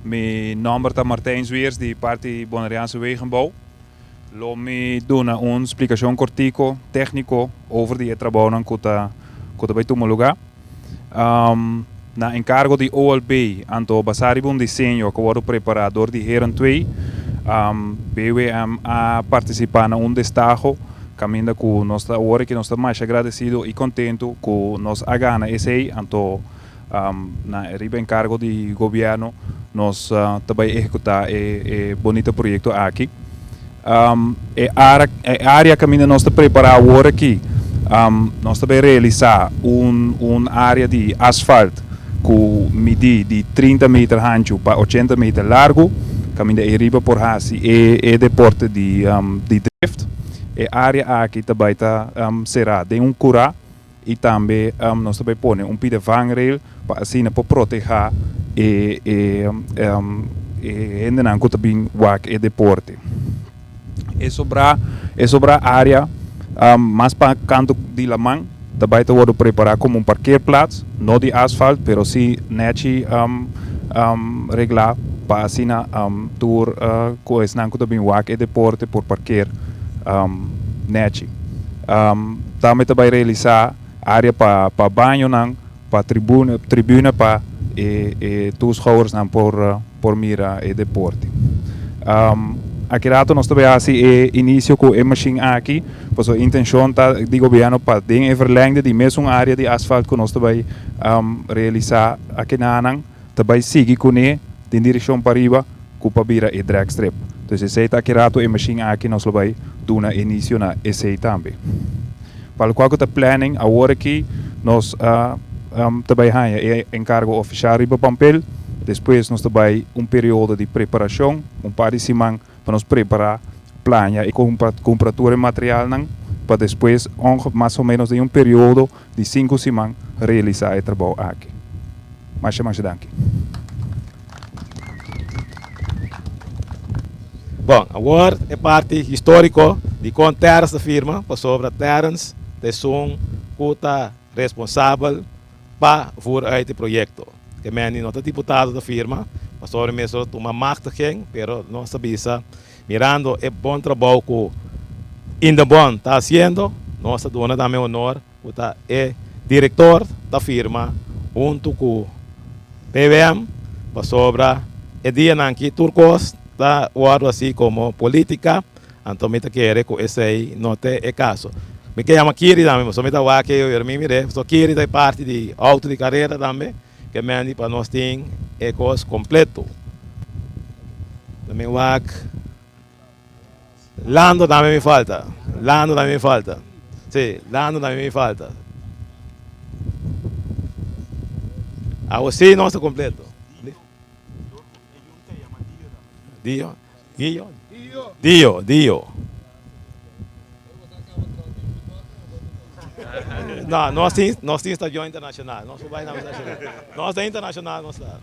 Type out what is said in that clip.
Mi nòmber ta Martijn Zwiers di parti Boneriaanse Wegenbouw. Lo mi duna un splikashon kortiko, tékniko, over di e trabounan ku ta ku ta bai tuma lugá. Na enkargo di OLB, anto basá riba un diseño ku a wòrdu prepará dor di Heren Twee, BWM a partisipá na un destaho kaminda ku nos ta awor aki nos ta masha agradesido i kontentu ku nos a gana esei, anto Na riba enkargo di gobièrnu nos ta bai ehekutá e bonito proyekto aki. E área kaminda nos ta prepará awor aki, nos ta bai realisá un área di asfalt ku midí di 30 meter hanchu pa 80 meter largu, kaminda ei riba por hasi e deporte di drift. E área aki ta bai ta será den un kurá. I tambe nos ta bay pone un pida vangrail pa asina por proteha e e hendenan ku ta bin wak e deporte. E sobra e sobra area mas pa kanto di laman ta bay ta wordo prepara komo un parkeerplaats, no di asfalt pero si nechi regla pa asina tur ku esnan ku ta bin wak e deporte por parkeer nechi. Tambe ta bai realisá área pa pa bañonan, pa tribuna tribuna pa e e toeschouwersnan por por mira e deporte. Aki rato nos ta bai hasi e inisio ku e mashin aki, pasobra e intenshon ta di gobièrnu pa den e verlengde di mesun área di asfalt ku nos ta bai realisá akinanan, ta bai sigui kuné den direkshon pariba ku pa bira e dragstrip. Dus esei ta aki rato e mashin aki nos lo bai duna inicio na esei tambe. Pa lokual ku ta planning awor aki nos ta bai haña e enkargo ofishal riba pampel, despues nos ta bai un periodo di preparashon, un par di siman pa nos prepará, plania i kumpra tur e materialnan pa despues mas o menos den un periodo di sinku siman realisá e trabou aki. Masha masha danki. Bon, awor e parti historico di con Terence ta firma, pasobra Terence ta esun cu ta responsabel pa voer uit e proyecto. Ke meni no ta diputado ta firma, pasobra mester tuma machtiging, pero nos ta bisa mirando e bon trabou cu Indebon ta haciendo, nos ta duna tambe honor ku ta e direktor ta firma huntu ku PWM pasobra e dianan aki tur kos ta wòrdu hasi komo polítika, anto mi ta kere ku esei no ta e kaso. Mi ke yama Kiri tambe pasobra mi ta wak e pero mi mir'é pasobra Kiri ta e parti di outo di karera tambe ke mendi pa nos tin e kos kompleto. Mi wak. Lando tambe mi falta. Lando tambe mi falta. Sí, Lando tambe mi falta. Awo sí nos ta completo. Dio, Dio, Dio, Dio. No, nos tin, nos tin stadion internacional. Nos por bai na internacional. Nos ta internacional nos ta.